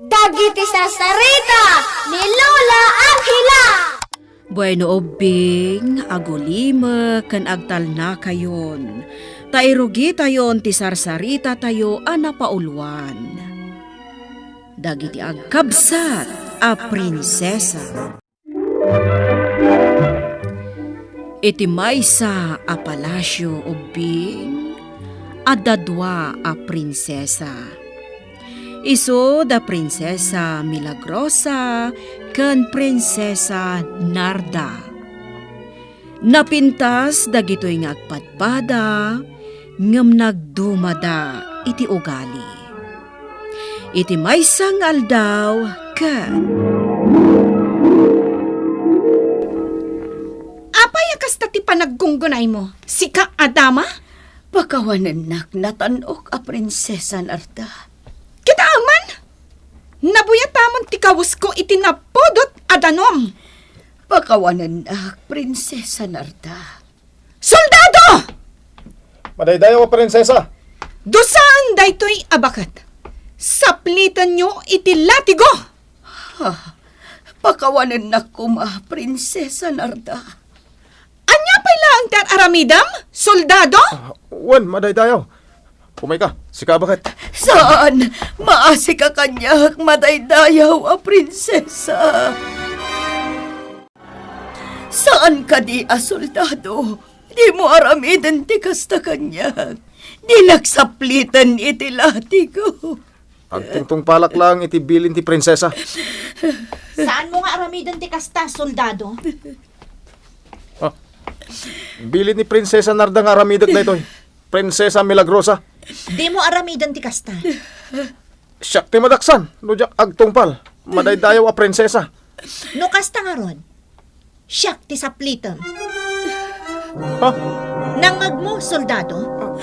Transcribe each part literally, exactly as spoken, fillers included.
Dagiti sarsarita ni Lola Angela. Bueno, ubbing, agulimek ken agtalnakayon, ta irugitayon ti sarsaritatayo a napauluan. Dagiti agkabsat a prinsesa. Iti maysa a palasio ubbing, adda dua a prinsesa. Isu da Prinsesa Milagrosa ken Prinsesa Narda. Napintas dagitoy nga agpadpada, ngem nagdumada iti ugali. Iti maysa nga aldaw, ket Apay a kasta ti panaggungguniaymo, sika a dama? Pakawanennak, natan-ok a Prinsesa Narda. Kitaem man! Nabuyatamon ti kawesko iti napudot a danum. Pakawanennak, Prinsesa Narda. Soldado! Madaydayaw a prinsesa! Dusaen daytoy a baket. Saplitenyo iti latigo! Ha? Pakawanennak koma, Prinsesa Narda. Ania pay laeng ti ar-aramidem, soldado? Ah, wen, madaydayaw. Umayka, sika a baket. Saan! Maasika kaniak, madaydayaw a prinsesa. Saan kadi a soldado? Dimo aramiden ti kasta kaniak. Dinak sapliten iti latigo. Agtungtungpalak laeng iti bilin ti prinsesa. Saanmo nga aramiden ti kasta, soldado? Ah, bilin ni Prinsesa Narda nga aramidek daytoy. Prinsesa Milagrosa. Dimo aramiden ti kasta. Siak ti madaksan no diak agtungpal, madaydayaw a prinsesa. No kasta ngarud, siak ti saplitem. Ha? Nangngegmo, soldado?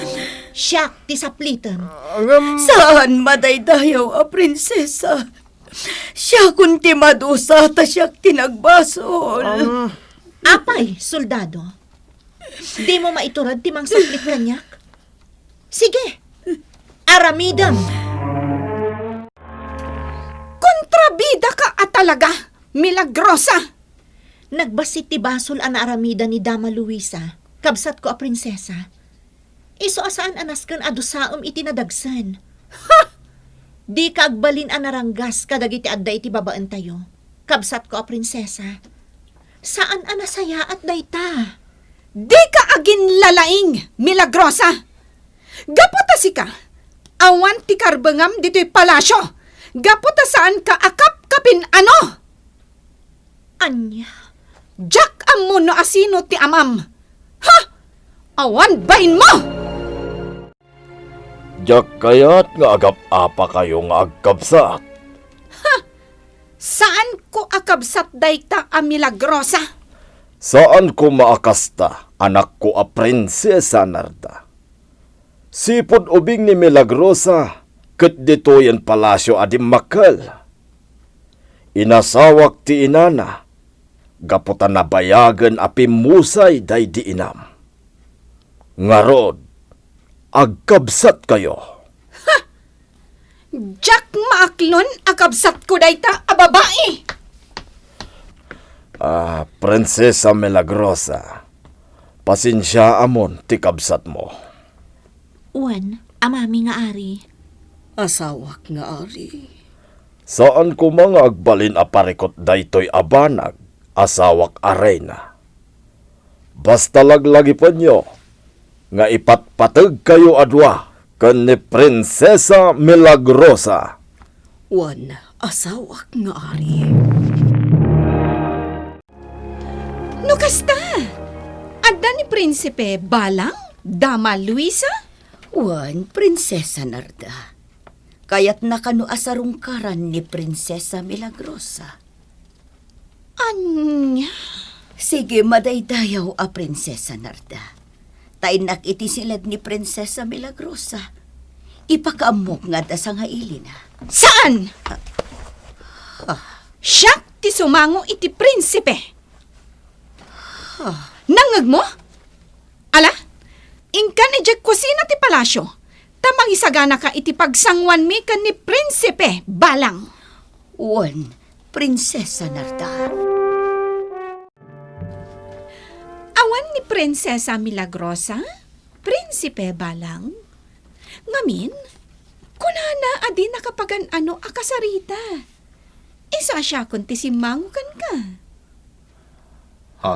Siak ti saplitem. Ah, ngem Saan, madaydayaw a prinsesa. Siakon ti madusa ta siak ti nagbasol. Um, Apay, soldado? Dimo maitured ti mangsaplit kaniak? Sige, aramidem. Kontrabidaka a talaga, Milagrosa! Nagbassit ti basol a naaramidan ni Dama Luisa, kabsatko a prinsesa. Isu a saan a nasken a dusaem iti nadagsen. Ha! Dika agbalin a naranggas kadagiti adda iti babaentayo, kabsatko a prinsesa. Saan a nasayaat dayta. Dika aginlalaing, Milagrosa! Gapu ta sika, awan ti karbengam ditoy palasio, gapu ta saanka a kapkapin-ano! Ania? Diak ammo no asino ti amam. Ha? Awan bainmo! Diak kayat nga agap-apakayo nga agkabsat. Ha? Saanko a kabsat dayta a Milagrosa? Saan koma a kasta, anakko a Prinsesa Narda. Sipud ubing ni Milagrosa ket ditoyen palasio a dimmakkel. Inasawak ti inana gapu ta nabayagen a pimmusay daydi inam. Ngarud, agkabsatkayo. Ha! Diak maaklon a kabsatko dayta a babai! Ah, Prinsesa Milagrosa, pasensiaamon ti kabsatmo. Wen, amami nga ari. Asawak nga ari. Saan koma nga agbalin a parikut daytoy a banag, asawak a reyna. Basta laglagipenyo nga ipatpategkayo a dua ken ni Prinsesa Milagrosa. Wen, asawak nga ari. No kasta, adda ni Prinsipe Balang, Dama Luisa? Wen, Prinsesa Narda. Kayatna kano a sarungkaran ni Prinsesa Milagrosa? Ania? Sige, madaydayaw a Prinsesa Narda. Ta innak iti siled ni Prinsesa Milagrosa. Ipakaammok nga adda sangailina. Saan? Ah. Siak ti sumango iti prinsipe. Ah. Nangngegmo? Ala, inkan idiay kusina ti palasio, ta mangisaganaka iti pagsangoanmi ken ni Prinsipe Balang. Wen, Prinsesa Narda. Awan ni Prinsesa Milagrosa, Prinsipe Balang. Ngamin, kunana a di nakapagan-ano a kasarita. Isu a siakon ti simmango kenka. Ha?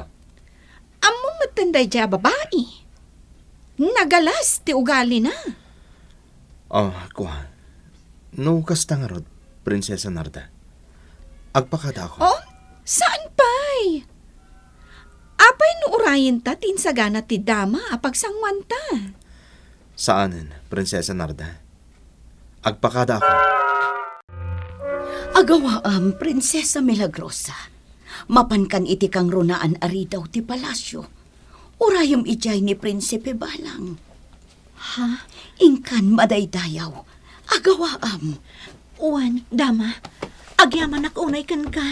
Ammom metten daydiay a babai. Nagalas ti ugalina. Ah, kua. No kasta ngarud, Prinsesa Narda, agpakadaakon. Oh, saan pay? Apay no urayenta ti insagana ti dama a pagsanguanta? Saanen, Prinsesa Narda. Agpakadaakon. Agawaam, Prinsesa Milagrosa. Mapankan iti kangrunaan a ridaw ti palasio. Urayem idiay ni Prinsipe Balang. Ha? Inkan madaydayaw. Agawaam. Wen, dama. Agyamanak unay kenka.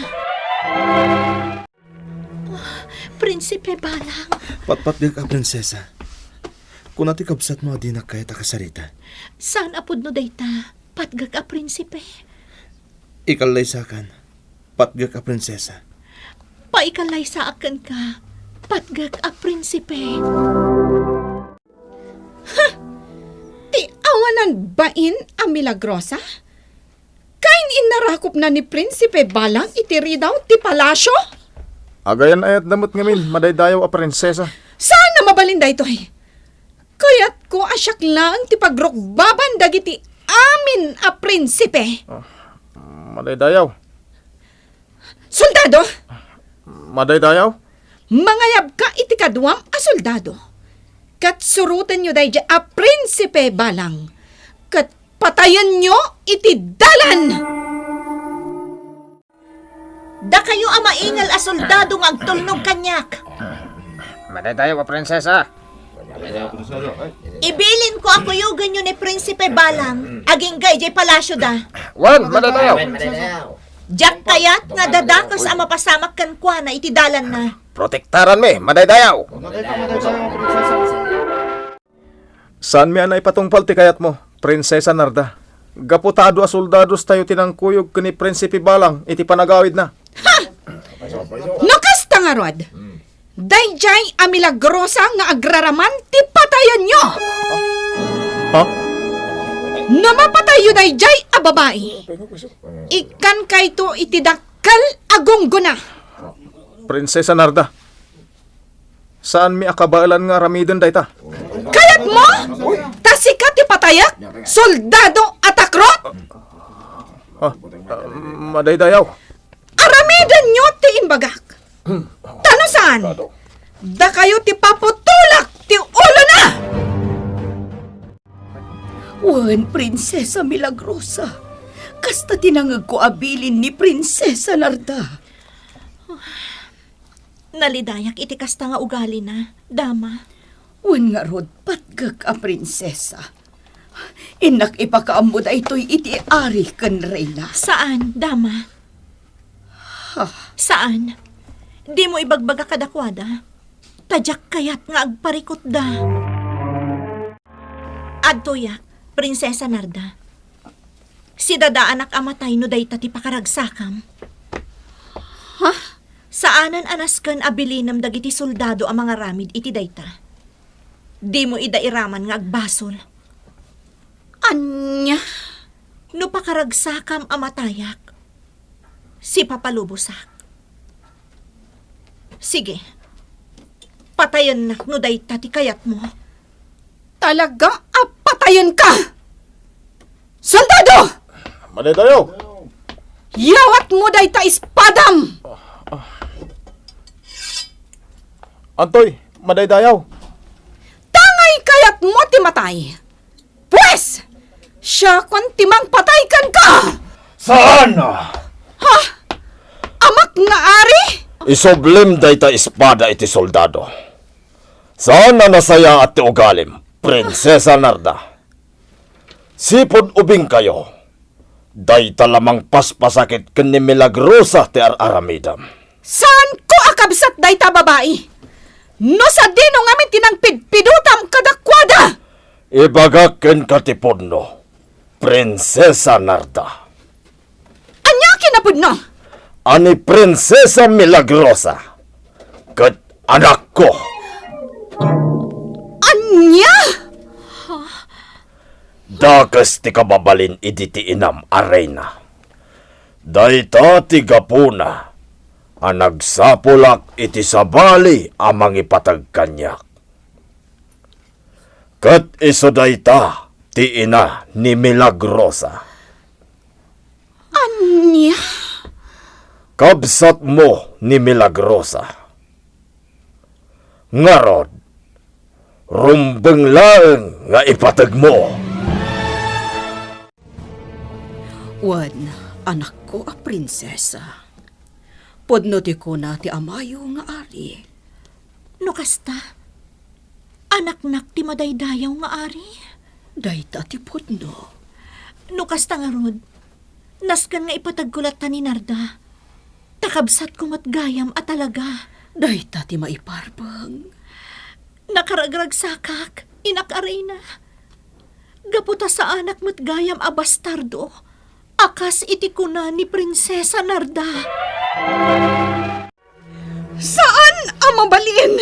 Ah, Prinsipe Balang. Patpatgek a prinsesa. Kuna ti kabsatmo a dinak kayat a kasarita. Saan a pudno dayta, patgek a prinsipe. Ikallaysakan, patgek a prinsesa. Paikallaysaak kenka, patgek a prinsipe. Ha! Ti awanan bain a Milagrosa? Kain innarakopna ni Prinsipe Balang iti ridaw ti palasio? Agayan-ayatda met ngamin, madaydayaw a prinsesa. Saan a mabalin daytoy? Kayatko a siak laeng ti pagrukbaban dagiti amin a prinsipe. Ah, madaydayaw. Soldado! Madaydayaw? Mangayabka iti kaduam a soldado, ket surotenyo daydiay a Prinsipe Balang, ket patayenyo iti dalan! Dakayo a maingel a soldado nga agtulnog kaniak. Madaydayaw a prinsesa. Ibilinko a kuyogenyo ni Prinsipe Balang agingga idiay palasioda. Wen, madaydayaw. Diak kayat nga dadakes a mapasamak kenkuana iti dalanna. Protektaranmi, madaydayaw. Saanmi a naipatungpal ti kayatmo, Prinsesa Narda. Gapu ta adu a soldadostayo ti nangkuyog ken ni Prinsipe Balang iti panagawidna. Ha! No kasta ngarud, daydiay a Milagrosa nga agraraman ti patayenyo! Ha? No mapatayyo daydiay a babai, ikkankayto iti dakkel a gunggona. Prinsesa Narda, saanmi a kabaelan nga aramiden dayta. Kayatmo? Ta sika ti patayek, soldado a takrot? Ah, ah, madaydayaw. Aramidenyo ti imbagak. Ta no saan, dakayo ti paputolak ti ulona! Wen, Prinsesa Milagrosa, kasta ti nangegko a bilin ni Prinsesa Narda. Nalidayak iti kasta nga ugalina, dama. Wen ngarud, patgek a prinsesa. Innak ipakaammo daytoy iti ari ken reyna. Saan, dama. Ha? Saan? Dimo ibagbaga kadakuada. Ta diak kayat nga agparikutda. Adtoyak, Prinsesa Narda. Sidadaanak a matay no dayta ti pakaragsakam. Ha? Saanen a nasken a bilinem dagiti soldado a mangaramid iti dayta. Dimo ida iraman nga agbasol. Ania? No pakaragsakam a matayak, sipapalubosak. Sige, patayennak no dayta ti kayatmo. Talaga a patayenka! Soldado! Madaydayaw! Yawatmo dayta espadam! Antoy, madaydayaw! Tangay kayatmo ti matay! Pues, siakon ti mangpatay kenka! Saan! Ha? Amak nga ari? Isublim dayta espada iti soldado. Saan a nasayaat ti ugalim, Prinsesa Narda. Sipud ubingkayo, dayta la mangpaspasakit ken ni Milagrosa ti ar-aramidem. Saanko a kabsat dayta a babai. No sadino ngamin ti nangpidpidotam kadakuada? Ibagak kenka ti pudno, Prinsesa Narda. Ania a Pudno! A ni Prinsesa Milagrosa ket anakko. Ania? Dakes ti kababalin idi ti inam a reyna. Dayta ti gapuna a nagsapulak iti sabali a mangipateg kaniak. Ket isu dayta ti ina ni Milagrosa. Ania? Kabsatmo ni Milagrosa. Ngarud, rumbeng laeng nga ipategmo. Wen, anakko a prinsesa, pudno ti kuna ti amayo nga ari. No kasta, anaknak ti madaydayaw nga ari? Dayta ti pudno. No kasta ngarud, nasken nga ipatagko latta ni Narda. Ta kabsatko met gayam a talaga. Dayta ti maiparbeng. Nakaragragsakak, inak a reyna. Gapu ta saanak met gayam a bastardo, a kas iti kuna ni Prinsesa Narda. Saan a mabalin!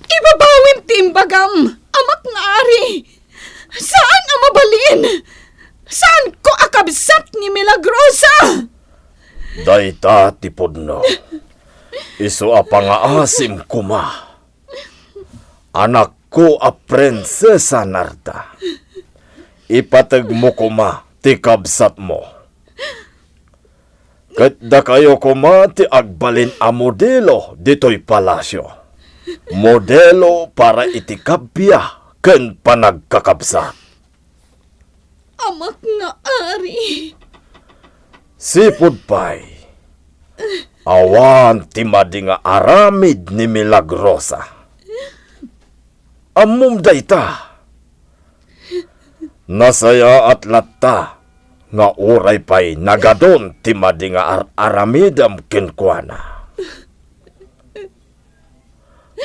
Ibabawim ti imbagam, amak nga ari! Saan a mabalin! Saanko a kabsat ni Milagrosa! Dayta ti pudno. Isu a pangaasim koma. Anakko a Prinsesa Narda. Ipategmo koma ti kabsatmo. Ket dakayo koma ti agbalin a modelo ditoy palasio. Modelo para iti kabbia ken panagkakabsat. Amak nga ari. Sipud pay, awan ti madi nga aramid ni Milagrosa. Ammom dayta. Nasayaat latta nga uray pay nagadun ti madi nga ar-aramidem kenkuana.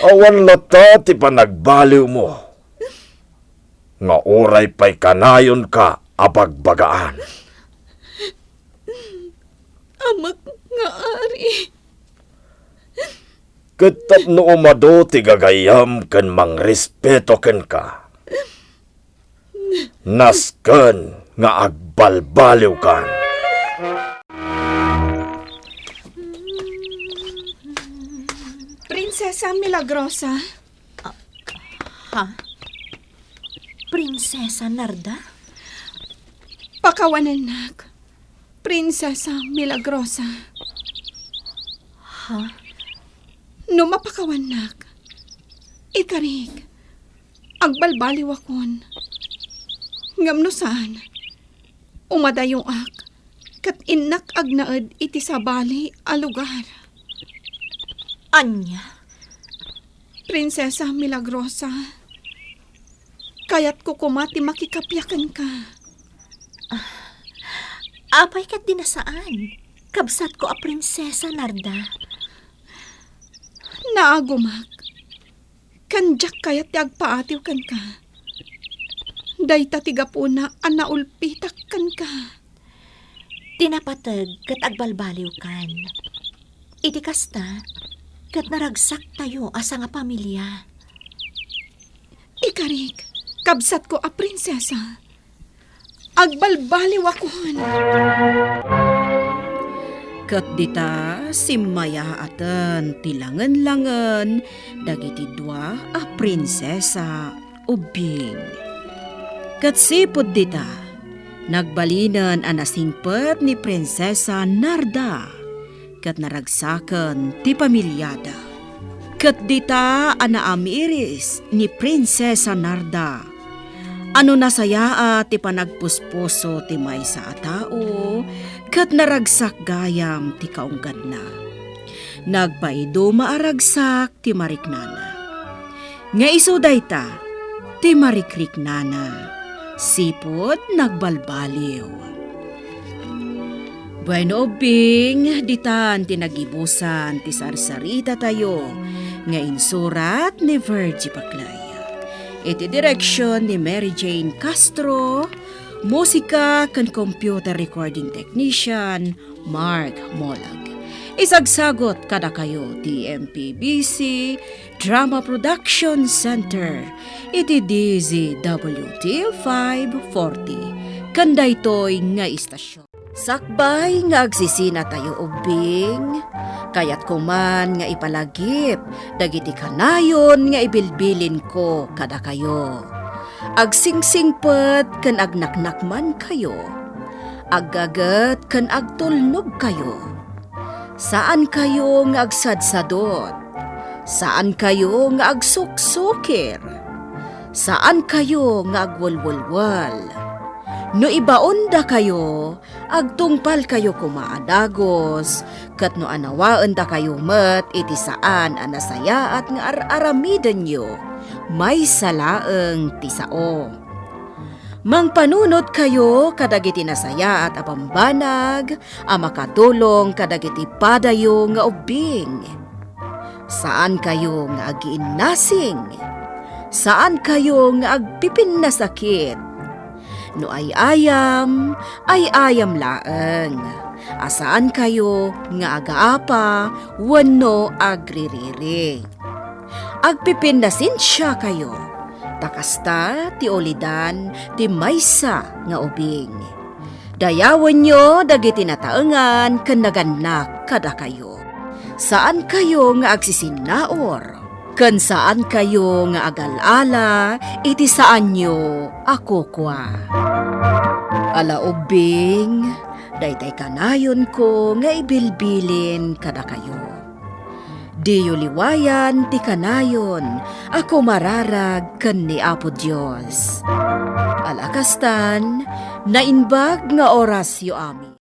Awan latta ti panagbaliwmo nga uray pay kanayonka a bagbagaan. Amak nga ari. Ket tapno umadu ti gagayyem ken mangrespeto kenka, nasken nga agbalbaliwkan. Prinsesa Milagrosa. Ha? Prinsesa Narda? Pakawanennak, Prinsesa Milagrosa. Ha? No mapakawannak, ikarik, agbalbaliwakon. Ngem no saan, umadayoak, ket innak agnaed iti sabali a lugar. Ania? Prinsesa Milagrosa, kayatko koma ti makikappia kenka. Apay ket di nasaan? Kabsatko a Prinsesa Narda. Naagumak, ken diak kayat ti agpaatiw kenka. Dayta ti gapuna a naulpitak kenka. Ti napateg ket agbalbaliwkan. Iti kasta, ket naragsaktayo a sangapamilia. Ikarik, kabsatko a prinsesa, agbalbaliwakon. Ket dita, simmayaaten ti langen-langen dagiti dua a prinsesa ubbing. Ket sipud dita, nagbalinen a nasingpet ni Prinsesa Narda ket naragsaken ti pamiliada. Ket dita a naamiris ni Prinsesa Narda a no nasayaat ti panagpuspuso ti maysa a tao ket naragsak gayam ti kaungganna. Nagpaiduma a ragsak ti mariknana. Nga isu dayta ti marikriknana, sipud nagbalbaliw. Bueno, ubbing, ditan ti nagibusan ti sarsaritatayo nga insurat ni Virgie Paclay. Iti direksyon ni Mary Jane Castro, musika ken computer recording technician, Mark Molag. Isagsagut kadakayo ti M P B C Drama Production Center iti D Z W T five forty ken daytoy nga istasyon. Sakbay nga agsisinatayo ubbing, kayatko man nga ipalagip dagiti kanayon nga ibilbilinko kadakayo. Agsingsingpet ken agnaknakmankayo. Aggaget ken agtulnogkayo. Saankayo nga agsadsadot. Saankayo nga agsuksukir. Saankayo nga agwelwelwel. No ibaondakayo, agtungpalkayo koma a dagus, ket no anawaendakayo met iti saan a nasayaat nga ar-aramidenyo, maysa laeng ti sao. Mangpanunotkayo kadagiti nasayaat a bambanag a makatulong kadagiti padayo nga ubbing. Saankayo nga agiinnasing. Saankayo nga agpipinnasakit. No ay-ayam, ay-ayam laeng. A saankayo nga agaapa wenno agririri. Agpipinnasensiakayo, ta kasta ti ulidan ti maysa nga ubing. Dayawenyo dagiti nataengan ken nagannak kadakayo. Saankayo nga agsisinnaur, ken saankayo nga agal-ala iti saanyo a kukua. Ala ubbing, daytay kanayonko nga ibilbilin kadakayo. Diyo liwayan ti kanayon a kumararag ken ni Apo Dios. Ala kastan, naimbag nga orasyo amin.